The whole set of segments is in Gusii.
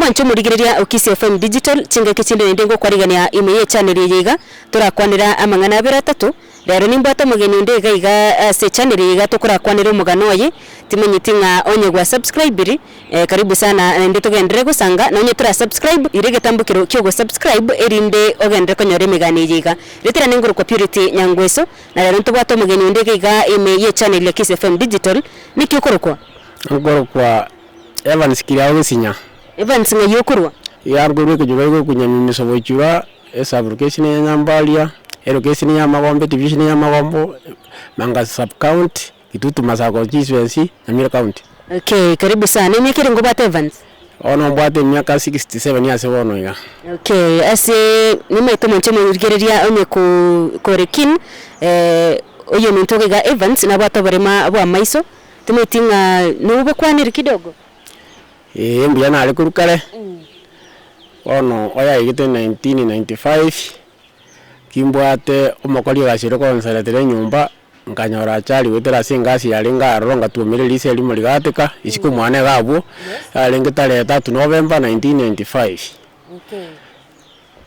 Omwanche omorigereria o Kisii FM Digital, chingaki chinde naende ngokwarigania ime ye channel eye iga, torakwanera amang'ana abere atato, Rero nimbwate omogeni onde iga iga ase echannel eye iga tokorakwanere omogano oye, timanyeti ng'a onye gwa subscribiri, karibu sana naende togenderere gosanga, na onye tora subscribe, ira egetambokero kia ogo subscribe erinde ogenderere konyora emegano eye iga. Rieta riane ngorokwa Purity Nyangweso, na rero ntobwate omogeni onde iga iga ime ye channel ya Kiss FM Digital, naki okorokwa? Nkorokwa Evans Kiriago Gesinya. Evans ng'ai okorwa? Iga nkorwa ekenyoro gekorokwa Nyamimiso Bochura. Esub-location ya Nyambaria, elocation ya Magombo, edivision ya Magombo, Mangasi sub-county, Kitutu Masaba constituency, Nyamira county. Okay, karibu sana. Emiaka ere ngobwate Evans? Bono mbwate emiaka 67 ase bono iga. Okay, ase nimaete omonto omorigereria onye ko kore keen, oyominto iga iga Evans nabwate oborema bwa amaiso, timanyeti ng'a nobokwaneri kidogo? Eeh mbuya nare korwa kare, bono oyaigete 1995, kimbwate omokori egasi eria okonseretera enyomba, nkanyora achari goetera ase engasi yarenge aroro ngatwomera eriso erimo rigateka, isiko mwane iga abwo, yarenge tarehe tatu November 1995.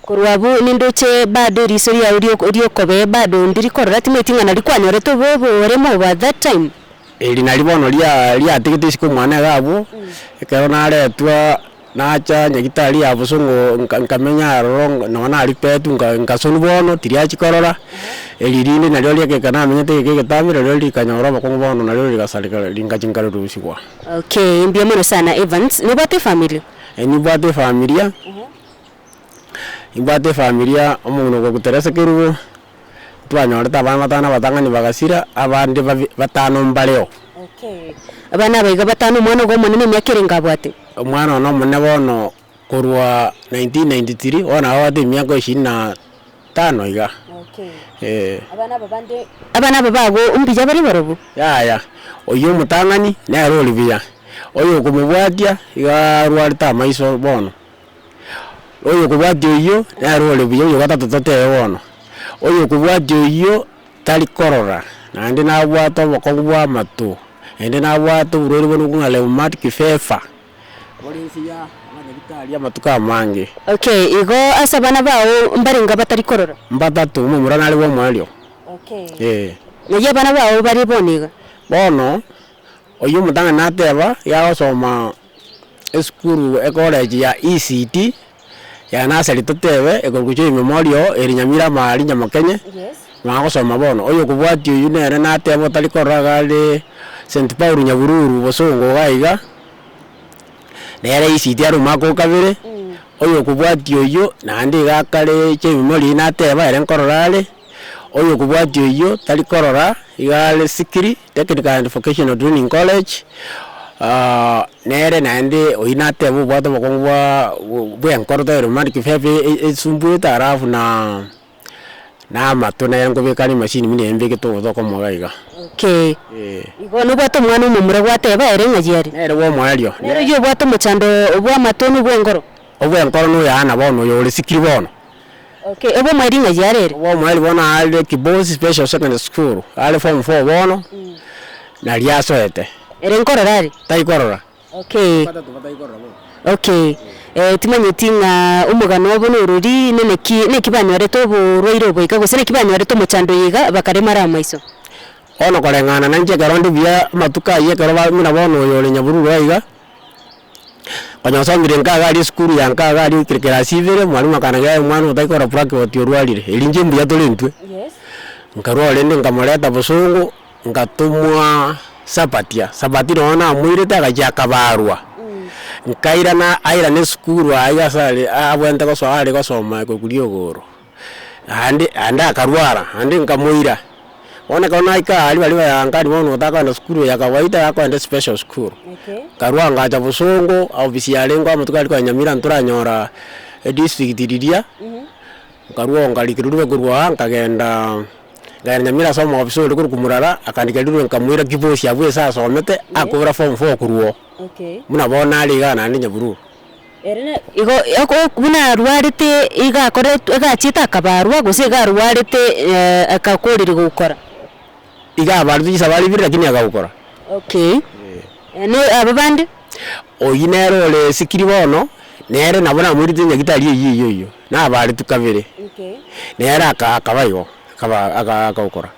Korwa abwo nindoche bado eriso riao riokobee bado ndiri korora timanyeti ng'a nari kwanyorete obo oboremo obo at that time. Eri nari bono ria riatigete isiko omwana iga abwo, ekero naretwa nacha nyagitari ya bosongo nka nkamenya aroro nonye naripetwe nka nkasonwa bono tiriachia korora, eri rinde nario riageka namenyete egeka egetambe nario rikanyora obokong'u bono nario rigasareka ringachia nkarurusigwa. Okay, mbuya mono sana Evans, nobwate efamiri? Nimbwate efamilia. Nimbwate efamilia, omong'ina okorokwa Teresa Kerubo, twanyorete abana batano abatang'ani bagasira, abande babe batano mbareo. Okay. Abana aba iga batano, omwana ogo omonene emiaka erenge abwate? Omwana one omonene bono korwa 1993, bono abwate emiaka ishirini na tano iga, Okay. eh. Abana aba bande, abana aba bago mbuya bare barobwo? Yaya, oyio omotang'ani nere ore buya, oyo okomobwatia iga arwarete amaiso bono. Oyokobwatia oyio nere ore buya, oyo gatato totebe bono. Oyokobwatia oyio tari korora, naende nabwate obokong'u bwa amato, naende nabwate oborwaire bore ng'a rheumatic fever, bore inse ya abanyagitari amatuko amange. Okay, igo ase abana bao mbarenge abatari korora? Mbatato, omomura nare bw'omoerio. Okay. Eh. Naki abana bao bare bono iga? Bono, oyio omotang'ani nateba, iga agosoma. Esukuru ekoreji ya ECD ya nursery totebe ekorokwa Joy Memorial ere Nyamira Amari Nyamokenye, nagosoma bono. Oyokobwatia oyio nere nateba otari korora iga are St Paul Nyabururu bosongo iga iga, nere ECD are omwaka o kabere, oyokobwatia oyio naende iga akare Joy Memorial nateba ere nkorora are, oyokobwatia oyio tari korora iga are Sikiri. Technical and Vocational Training College, nere naende oyio nateba obwate obokong'u bwa bwa enkoro tari rheumatic fever esumbuete alafu na na amato nere nkobeka are emachine buna eye mbegete ogoto okomo iga iga. Okay. Eh. Igo nobwate omwana omomura gwateba ere ng'ai are? Nere bwa omoerio. Nere oyio obwate omochando bwa amato na obwa enkoro? Obwa enkoro na oyo Anna bono, oyo ore sikiri bono. Okay, obomweri ng'ai are ere? Obomweri bono are Kibosi Special Secondary School, are form four bono, naria asoete. Ere nkorora are? Tari korora. Okay. Batato batari korora bono. Okay, timanyeti ng'a omogano obo norori, neneki naki banyorete oborwaire obo iga gose naki banyorete omochando oyo iga bakaremara amaiso? Bono koreng'ana na inche ekero nde buya amatuko ayio ekero ba buna bono oyo ore nyabururu aiga. Konya osomire nka iga aria esukuru ya nka iga aria oikire class ibere, mwalimu akanagia aye omwana oyo otakora blackboard orwarire, eri inche mbuya tore intwe. Nkarwao rende nkamoreta bosongo, nkatomwa Sabatia, Sabatia nonye namoirete agachia akabarwa, nkairana airane esukuru aiga ase are abwenerete gosoa are gosoma korwa riogoro. Naende naende akarwara, naende nkamoira. Bono ekero naika aria baria bayankani bono otakogenda sukuru ya kawaida akogenda especial school. Nkarwa ngacha bosongo, ofisi yarenge amatuko aria konya Nyamira ntoranyora edistrict riria, nkarwa oo nkarikera ribe korwa aa nkagenda nkagenda Nyamira ase omoofisa oria korokwa Murara, akandikera ribe nkamoira Kibosi abwo ase asomete, akobora form four korwa oo. Buna bono are igaa naende Nyabururu. Ere na igo oko buna arwarete iga akoretwe iga achiete akabarwa gose iga arwarete akakoreria gokora? Iga abarete chisabari ibere lakini akagokora. Okay. Na aba bande? Oyio nere ore sikiri bono, Nere nabo namoirete nyagitari eyio eyio eyio, nabaretwe kabere, nere aka akaba igo, akaba aka akagokora.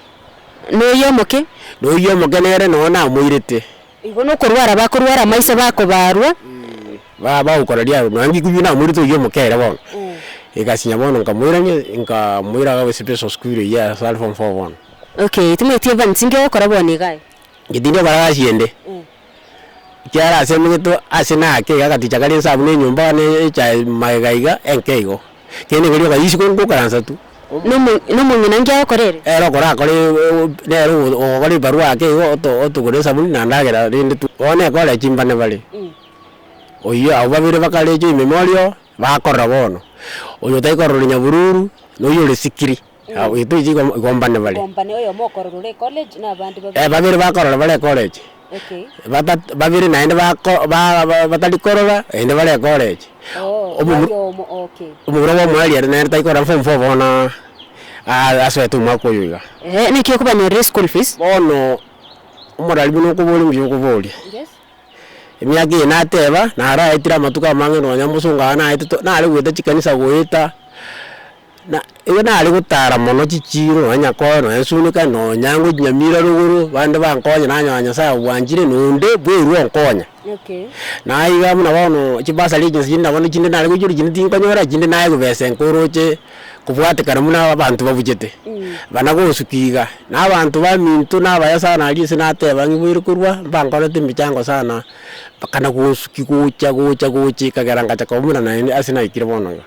Na oyio omoke? Na oyio omoke nere noo namoirete. Igo nokorwara bakorwara amaiso bakobarwa. Ba bagokora riaro, nonya ngikuyu namoirete oyio omoke ere bono. Egasinya bono nkamoirania, nkamoira iga special school eyio ase are form four bono. Okay, timanyeti Evans inki ogokora bono iga aye? Inche tindi gokora gasi ende. Ekiagera ase emenyete ase nake iga agaticha kare inse abwo na enyomba na echae magega iga enke igo. Kende nigo rioka isiko ngokaransa tu. Nomo nomong'ina nki agokora ere? Ere okorakore nere ogokora ebarua ake igo oto otogore esabuni na ndagera rende tu. Bono ekore chimbane bare, oyio abwo babere bakare echio memorial, bakorora bono, oyo otaikorora nyabururu, na oyio ore sikiri. Abwo etoiche igo igo mbane bare. Gombane oyomo okorora ore ecollege na abande babere. Eh, babere bakorora bare ecollege. Okay. Batat babere naende bako ba ba batari korora, naende bare ecollege. Oh, Omomu oyomo okay. omomura bwa omoerio ere nere taikorora form four bono asoete omwaka oyo iga. Ehe, naki okobanyorera eschool fees? Bono, omorari buna okoboria mbuya okoboria. Yes. Emiaka eye nateba, naraetire amatuko amange nonya mosongo aa naetete nare goeta chikanisa goeta. Na igo nare gotara mono chichiiro, nonya Nyakoe, nonya Nsunika, nonya ngochia Nyamira rogoro, bande bankonye nanyora Nyasaye obwanchire, na onde bwerwa onkonya. Na iga buna bono chibasari echi chinde nabo chinde nare goichorwa chinde tinkonyora, chinde naye gobesa nkoroche kobwatekana buna abanto babuchete. Bana gosukia iga, na abanto baminto nabaya sana aria ase nateba ng'a iboire korwa, mbankorete emechango sana. Mpaka nagosukia gocha gocha gocha ekagera ngacha koba buna naende ase naikire bono iga.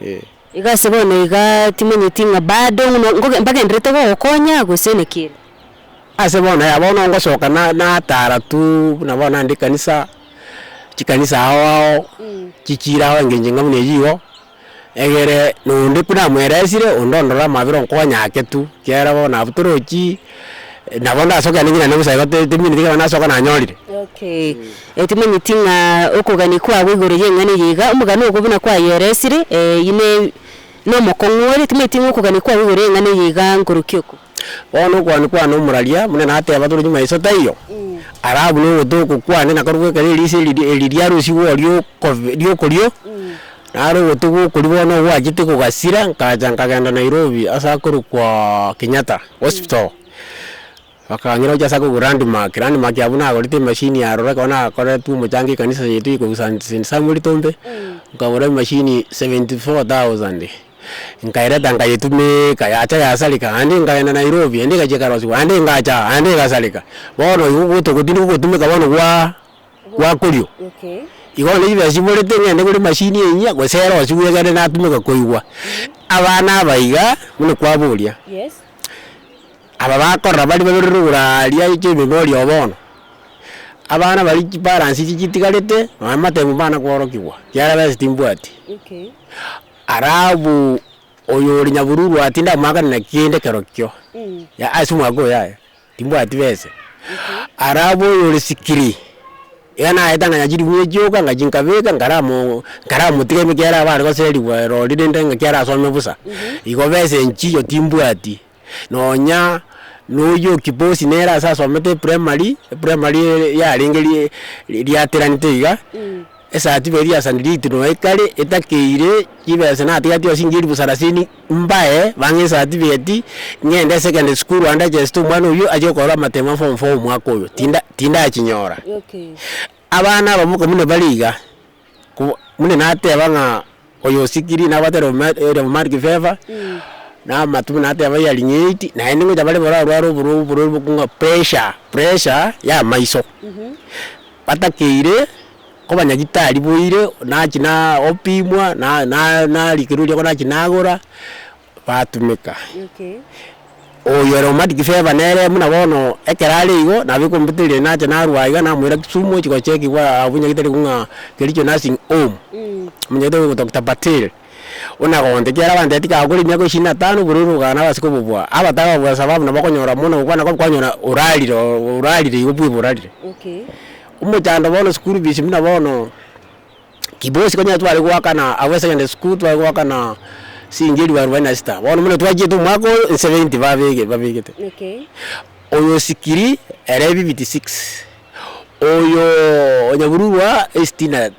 Eh. Iga ase bono iga timanyeti ng'a bado ng'o ngoge mbagenderete gogokonya gose naki ere? Ase bono yaya bono ngosoka na natara tu buna bono naende ekanisa, chikanisa ao ao, chichire ao engencho enga buna eywo igo, egere na onde buna namoeresire, onde ondore amabera onkonye ake tu, ekiagera bono abwo torochi. Nabo ndasoke naende ng'ina bosa igo timineti ekero nasoka nanyorire. Okay, timanyeti ng'a okogania kwago igoro y'eng'ana eye iga, omogano ogo buna kwayeresire eywo ne nomokong'u ore, timanyeti ng'a okogania kwago igoro y'eng'ana eye iga nkorokia oko. Bono okogania kwane omoraria, buna nateba tore nyuma iso taiyo, alafu na ogote oko kwane nakorokwo ekero eriso eri eri riarusigwe oria okobe riokorio, naro ogote gwokoria bono gwachete kogasira, nkacha nkagenda Nairobi ase akorokwa Kenyatta Hospital. Bakang'ira gochia ase akogwa Landmark, Landmark abwo nagorete emachine aroro ekero nakoretwe omochango ekanisa yaito eye korwa St Samuel Tombe, nkagora emachine 74,000, nkaereta nkayetumeka yacha yasareka, naende nkagenda Nairobi, naende egachia ekarosiwa, naende ngacha aa, naende egasareka. Bono igo gotogo tindi gogotumeka bono gwa gwakorio. Igo bono chibesa chiborete ng'ende ngore emachine enyia gose erosiwe egere natumeka koigwa. Abana aba iga, buna kwaboria. Aba bakorora baria babere rogoro aaria eche ememori oo bono, abana baria chibalance echi chitigarete, nonya amatemu mbana kworokigwa, ekiagera besa timbwati. Alafu oyo ore nyabururu aa tindamoakana na kende kerokio, ya ase omwaka oyo yaya, timbwati besa. Alafu oyo ore sikiri, iga naeta ng'a chiribu echioka ngachia nkabeka nkaramo nkaramotiga ime ekiagera abare goseriwa erori rende ng'aki arasome bosa. Igo besa enchiyo timbwati. Nonya noyio kibosi nere ase asomete eprimary, eprimary ere yarenge rie riateranete iga, esatifiketi ya sandiliti noe ekare etakeire chibesa natigatie ase inche elifu sarasini mbae bang'e esatifiketi, ng'ende esecondary school ande achesete omwana oyio achie gokora amatemo a form four omwaka oyo, tinda tindachinyora. Abana aba moka buna bare iga, ko buna nateba ng'a oyo osikiri nabwate rheumatic fever, na amatwe buna nateba hearing aid, naende ngocha bare bararware oborwaire oborwaire bokong'a pressure, pressure ya amaiso. Batakeire koba nyagetari boire, nachia na opimwa, na na narikerwa eriogo nachia nagora, batumeka. Oyo ore rheumatic fever nere buna bono ekero are igo, nabo ekombuteria nacha narwa iga namoira Kisumu ochia gochekiwa abwo nyagetari ng'a Kericho nursing home, omonyagitari oyo Doctor Patel, buna gonte ekiagera abanto tikagokora emiaka ishirini na tano oborwaire obo nabase kobobua, abatagobua sababu nabo okonyora mono gokwana kwanyora orarire orarire igo bweba orarire. Omochando bono school fees buna bono. Kibosi konya tware goakana abwo esecondary school tware goakana siringi elifu arubaini na sita, bono buna twachiete omwaka oyo e 70 babege babegete. Oyo osikiri ere 56, oyo onyabururwa e sitini na.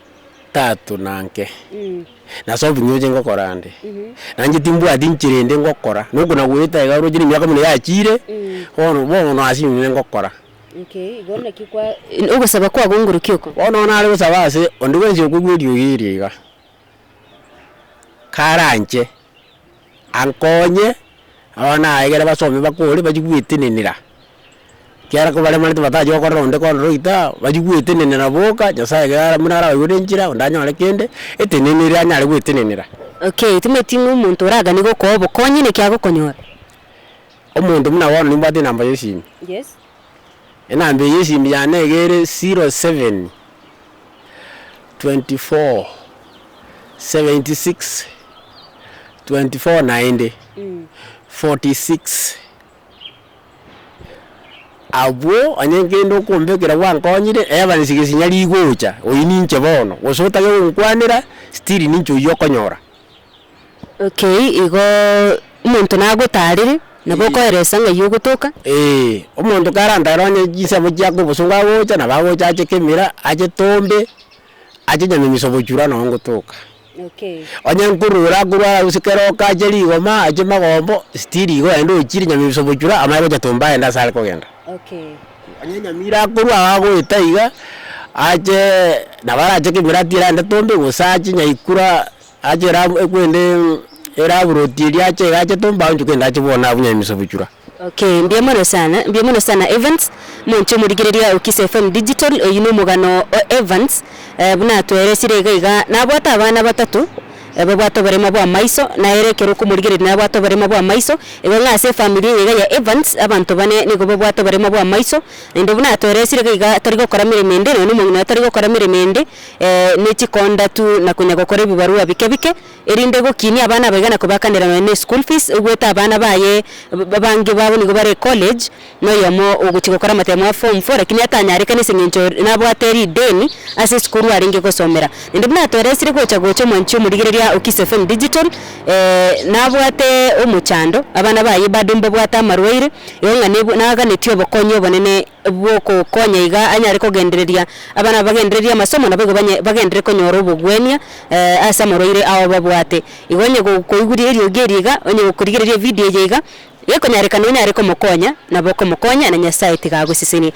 tatu na nke, nase obong'ina oche ngokora nde, nainche timbwati nchera ende ngokora, nokona goeta iga oroche na emiaka buna yachire, bono bono ase inwe ngokora. Okay, igo naki kwa ogosaba kwago ngoroki oko? Bono nare gosaba ase onde bwensi okoigwa eriogi erio iga, karanche, ankonye, abana aye ekere basome bakore bachie gwetenenera, ekiagera kobaremarete batachia gokorera onde korora oita, bachie gwetenenera boka, nyasaye ekero ara buna arabaigwere enchera, onde anyore kende, etenenere anyare gwetenenera. Okay, timanyeti ng'a omonto oraganie gokoa obokonyi naki agokonyora? Omonto buna bono nimbwate enamba ya esimi. Yes. Enamba eye y'esimi yane iga ere 07 24 76 24 naende 46. Abwo onye kende okombekera gwankonyire, Evans gesinya rigocha, oyio ninche bono, gose otage gonkwanera, still ninche oyio okonyora. Okay, igo omonto nagotarire, nabo okoeresa ng'ai ogotoka. Eeh, omonto karantare onye chinsemo chia kobosongo agocha, nabo agocha ache kemira, ache tombe, ache nyamemiso bochura noo ngotoka. Okay. Onye nkorora akorwa gose keroka ache rigoma, ache magombo, still igo naende ochire nyamemiso bochura, amanye gocha tombe aende ase are kogenda. Okay. Onye nyamira akorwa agoeta iga, ache nabo arache kemira atire aende tombe, gose ache nyaikura. Ache erabu ekwende eraburoti eria ache iga ache tomba onchoke ende ache bwone abwo nyamisa obochura. Okay, mbuya mono sana, mbuya mono sana Evans, monche omorigereria o Kiss FM Digital, oyio na omogano o Evans, buna atweresire iga iga, nabwate abana batato, babwate oborema bwa amaiso, nere ekero okomorigereria nabwate oborema bwa amaiso, igo ng'a ase efamiri eye iga ya Evans, abanto bane nigo babwate oborema bwa amaiso, naende buna atweresire iga iga tari gokora meremo ende, nonya na omong'ina oye tari gokora meremo ende. ne chikonda tu na konya gokora ebibarua bike bike, erinde gokinia abana aba iga na kobakanera nonya ne eschool fees, ogwete abana baye abange babo nigo bare ecollege, na oyomo ogochia gokora amatemo a form four lakini atanyarekane ase eng'encho nabwate rideni ase esukuru arenge gosomera. Naende buna atoeresire gocha gocha omwanchi omorigereria o Kiss FM Digital, nabwate omochando, abana baye bado mbabwate amarwaire, igo ng'a neb naganetie obokonyi obonene. Bw'ogokonya iga anyare kogendereria abana bagendererie amasomo naboigo banye bagenderere konyora obogwenia ase amarwaire ao babwate. Igo onye gokoigwa eriogi eri iga, onye gokorigereria evidio eye iga, gekonyarekana onyare komokonya, nabo okomokonya na Nyasaye tiga agosesenie.